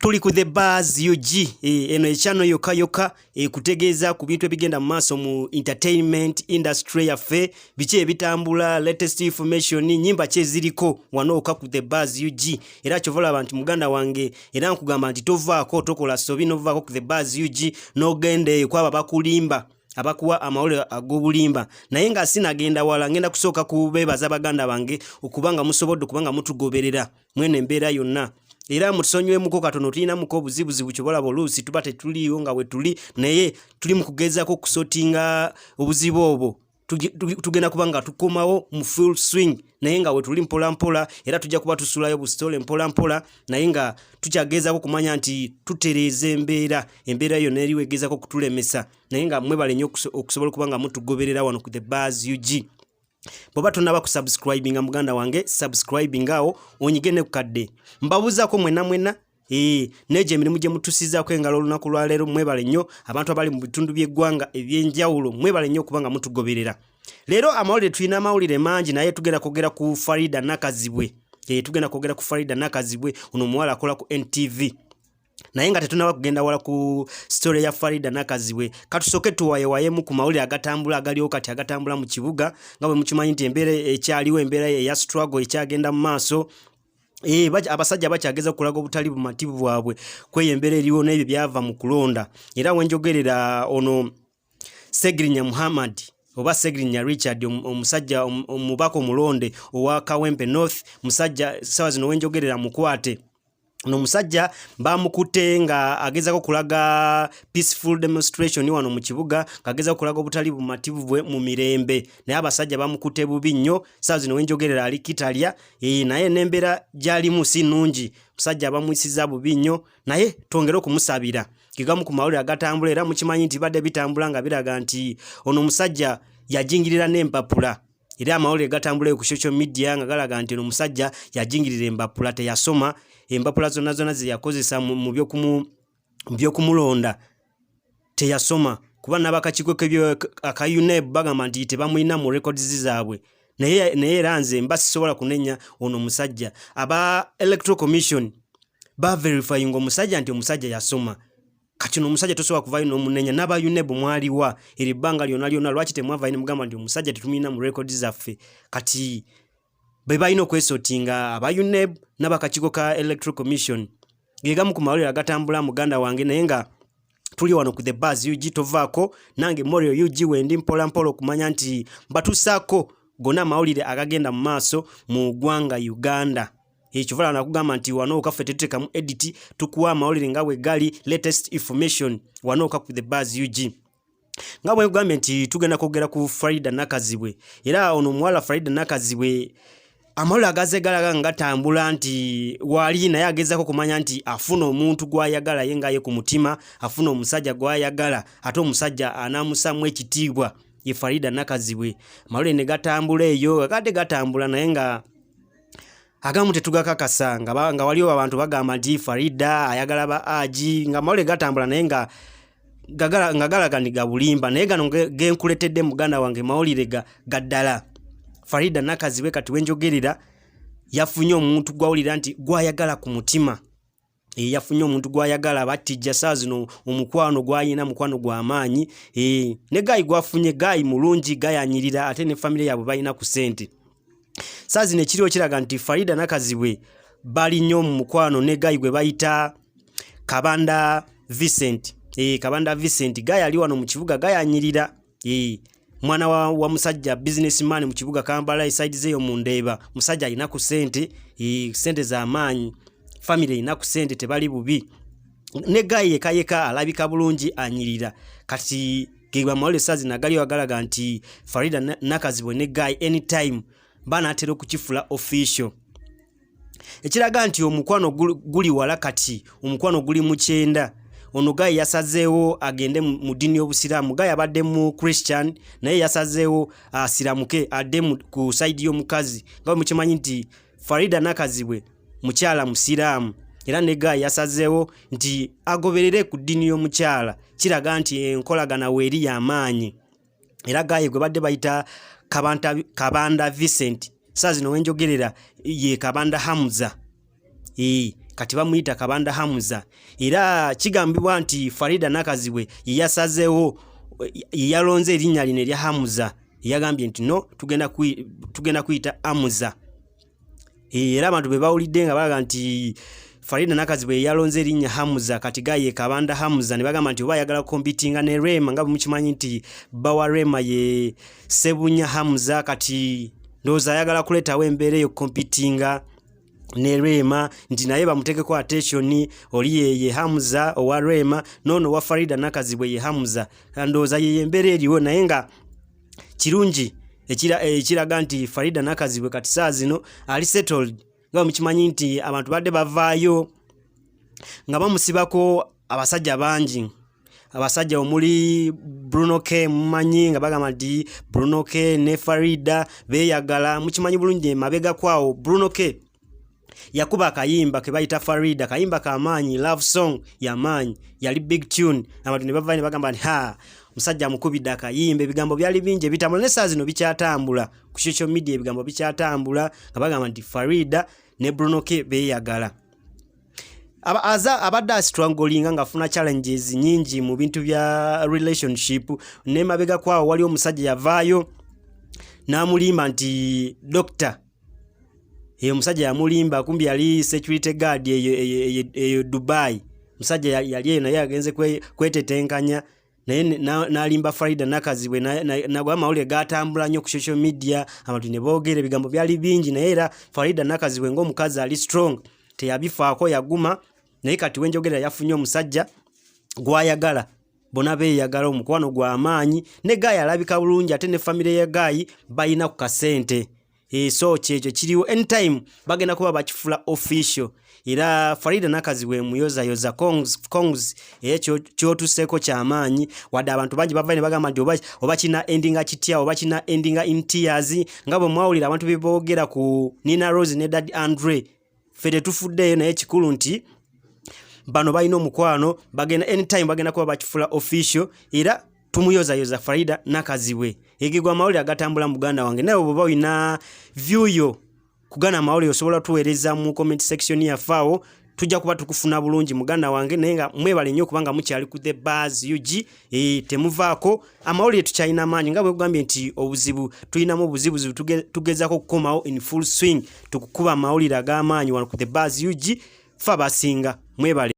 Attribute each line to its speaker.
Speaker 1: Tuli ku The Buzz UG. Eno ekyano yokka yokka ekutegeeza ku bintu ebigenda mu maaso mu entertainment industry yaffe, biki ebitambula, latest information, nyimba ki eziriko wano okka ku The Buzz UG. Era kyova olaba nti muganda wange, era nkugamba nti tovaako, tokola sobi novaako ku The Buzz UG n'ogenda eyo kwaba bakulimba, abakuwa amawulire ag'obulimba. Naye nga sinagenda wala, ngenda kusooka kubeebaza baganda bange okubanga musobodde okubanga mutugoberera mwene embeera yonna. Era mutusonyiwemuko katono, tulinamuko obuzibuzibu, kyobalaba oluusi tuba tetuliiwo nga bwe tuli, naye tuli mu kugezaako okusortinga obuzibu obwo. Tugenda kuba nga tukomawo mu full swing, naye nga wetuli mpola mpola, era tujja kuba tusulayo busitole mpola mpola, naye nga tukyagezaako okumanya nti tutereeza embeera. Embeera yonna eriwo egezaako okutulemesa, naye nga mwebale nnyo okusobola okuba nga mutugoberera wano ku The Buzz UG. Bw'oba tonaba kusubscribinga, muganda wange, subscribing awo onyige ne kukadde. Mbabuuzaako mwenna mwenna. Neegyo emirimu gye mutusizaako engalo olunaku lwaleero, mwebale nnyo. Abantu abali mu bitundu by'eggwanga ebyenjawulo, mwebale nnyo okuba nga mutugoberera. Leero amawulire, tulina amawulire mangi, naye tugenda kwogera ku Farida Nakazibwe. Tugenda kwogera ku Farida Nakazibwe, ono omuwala akola ku NTV. Naye nga tetunaba kugenda wala ku story ya Farida Nakazibwe, katusooke tuwayewayemu ku mawulire agatambula, agaliwo kati, agatambula mu kibuga. Nga bwe mukimanyi nti embeera ekyaliwo, embeera eya struggle ekyagenda mu maaso. Abasajja bakyageza okulaga obutali bumativu bwabwe kweyo embeera eriwo n'ebyo byava mu kulonda. Era wenjogerera, ono Segirinya Muhammad oba Segirinya Richard, omusajja omubaka omulonde owa Kawempe North, musajja sawa zino wenjogerera mukwate. Ono omusajja bamukutte nga agezako kulaga peaceful demonstration wano mu kibuga, ng'agezako kulaga obutali bumativu bwe mu mirembe, naye abasajja bamukutte bubi nnyo. Saawa zino wenjogerera ali Kitalya. Naye n'embeera gy'alimu si nnungi, musajja bamuyisiza bubi nnyo, naye twongere okumusabira. Gegamu ku mawulire agatambula, era mukimanyi nti badde bitambula nga biraga nti ono omusajja yajingirira n'empapula. Era amawulire gatambula ku social media nga galaga nti ono omusajja yajingirira empapula, teyasoma empapula zonna zonna ze yakozesa mu byokumulonda, teyasoma, kuba n'abakakiiko k'ebyo aka UNEB bagamba nti tebamulina mu records zaabwe. Naye era nze mba sisobola kunenya ono omusajja. Aba Electoral Commission baverifyinga omusajja nti omusajja yasoma. Kati ono omusajja tosobola kuvayo n'omunenya. N'aba UNEB mwaliwa eryo ebbanga lyonna lyonna? Lwaki temwavayo ne mugamba nti omusajja tetumulina mu records zaffe? Kati be balina okwesortinga, aba UNEB n'abakakiiko ka Electoral Commission. Gegamu ku mawulire agatambula, muganda wange, naye nga tuli wano ku The Buzz UG, tovaako. Nange Morio UG wendi mpola mpola okumanya nti mbatusaako gonna amawulire agagenda mu maaso mu ggwanga Uganda. Ekivala nakugamba nti wano okaffe tetuteekamu edit, tukuwa amawulire nga bwe gali, latest information wano oka ku The Buzz UG. Nga bwe nkugambye nti tugenda kwogera ku Farida Nakazibwe, era ono omuwala Farida Nakazibwe, amawulire agaze galaga nga gatambula nti wali naye agezaako kumanya nti afuna omuntu gw'ayagala ye nga ye ku mutima, afuna omusajja gw'ayagala, ate omusajja anaamusaamu ekitiibwa ye Farida Nakazibwe. Amawulire ne gatambula eyo, gakadde gatambula, naye nga agamu tetugakakasa, nga waliwo abantu bagamba nti Farida ayagala ba aji, nga amawulire gatambula naye nga nga galaga ni gabulimba. Naye gano genkuletedde, muganda wange, mawulire ga ddala. Farida Nakazibwe kati wenjogerera yafunye omuntu gwawulira nti gwayagala ku mutima. Yafunye omuntu gwayagala, batijja saa zino omukwano gwayina mukwano gw'amaanyi. Ne guy gwafunye guy mulungi, guy anyirira, ate ne famire yaabwe balina ku ssente. Saa zino ekiriwo kiraga nti Farida Nakazibwe bali nnyo mu mukwano ne guy gwe bayita Kabanda Vincent. Kabanda Vincent guy ali wano mu kibuga, guy anyirira. Mwana wa musajja businessman mu kibuga Kampala, side zeeyo mu Ndeeba. Musajja alina ku ssente, ssente z'amaanyi, famire erina ku ssente, tebali bubi. Ne guy yeka yeka alabika bulungi, anyirira. Kati ge amawulire saa zino agaliwo agalaga nti Farida Nakazibwe ne guy anytime banaatera okukifula official, ekiraga nti omukwano guli wala. Kati omukwano guli mu kyenda. Ono guy yasazeewo agende mu ddiini y'obusiraamu. Guy abadde mu Christian, naye yasazeewo asiramuke adde ku side y'omukazi. Nga bwe mukimanyi nti Farida Nakazibwe mukyala musiraamu, era ne guy yasazeewo nti agoberere ku ddiini y'omukyala. Kiraga nti enkolagana weeri y'amaanyi. Era guy gwe badde bayita Kabanda Vincent, saa zino wenjogerera ye Kabanda Hamza. Kati bamuyita Kabanda Hamza, era kigambibwa nti Farida Nakazibwe ye yasazeewo, ye yalonze erinnya lino erya Hamza. Yagambye nti no, tugenda kuyita Amuza. Era abantu be bawulidde nga balaga nti Farida Nakazibwe yalonze erinnya Hamza, kati gaye Kabanda Hamza, ne bagamba nti oba ayagala competinga ne Rema, nga bwe mukimanyi nti bba wa Rema ye Sebunya Hamza. Kati ndowooza ayagala kuleetawo embeera eyo competinga ne Rema, nti naye bamuteekeko attention. Oli ye Hamza owa Rema, noono owa Farida Nakazibwe ye Hamza. Ndowooza ye embeera eriwo, naye nga kirungi ekiraga nti Farida Nakazibwe kati saa zino ali settled, nga mukimanyi nti abantu badde bavaayo nga bamusibako abasajja bangi, abasajja omuli Bruno K. Mumanyi nga bagamba nti Bruno K ne Farida beeyagala. Mukimanyi bulungi, emabega kwawo Bruno K yakuba akayimba ke bayita Farida, kayimba kamaanyi, love song yamaanyi, yali big tune. Abantu ne bavayo ne bagamba nti ha, musajja amukubidde akayimba. Ebigambo byali bingi ebitambula, ne saa zino bikyatambula ku social media, ebigambo bikyatambula nga bagamba nti Farida ne Bruno K beeyagala. Abadde astrugglinga ng'afuna challenges nyingi mu bintu bya relationship. Ne mabega kwawo wali omusajja yavaayo n'amulimba nti doctor. Eyo omusajja yamulimba, kumbi yali security guard eyo Dubai. Musajja yali eyo naye agenze kwetetenkanya, naye n'alimba Farida Nakazibwe. Nagwa amawulire gatambula nnyo ku social media, abantu ne boogera, ebigambo byali bingi. Naye era Farida Nakazibwe ng'omukazi ali strong teyabifaako, yaguma. Naye kati wenjogera yafunye omusajja gw'ayagala, bonna beeyagala, omukwano gw'amaanyi, ne guy alabika bulungi, ate ne famire ya guy balina ku kasente. So kyekyo kiriwo, anytime bagenda kuba bakifula official. Era Farida Nakazibwe muyozayoza, congs, congs. Era kyotuseeko kyamaanyi, wadde abantu bangi bavayo ne bagamba nti oba kina endinga kitya, oba kina endinga in tears, nga bwe mwawulira abantu bye boogera ku Nina Rose ne Daddy Andre. Ffe tetufuddeeyo, naye kikulu nti bano balina omukwano, bagenda anytime bagenda kuba bakifula official. Era tumuyozayoza Farida Nakazibwe. Egegwa amawulire agatambula, muganda wange. Naye bw'oba olina view yo kugana amawulire, osobola tuweereza mu comment section yaffe awo, tujja kuba tukufuna bulungi, muganda wange. Naye nga mwebale nnyo okubanga mukyali ku The Buzz UG. Temuvaako, amawulire tukyalina maanyi. Nga bwegambye nti obuzibu tulinamu obuzibuzibu, tugezaako okukomawo in full swing, tukukuba amawulire ag'amaanyi wano ku The Buzz UG. Fe abasinga mwebale.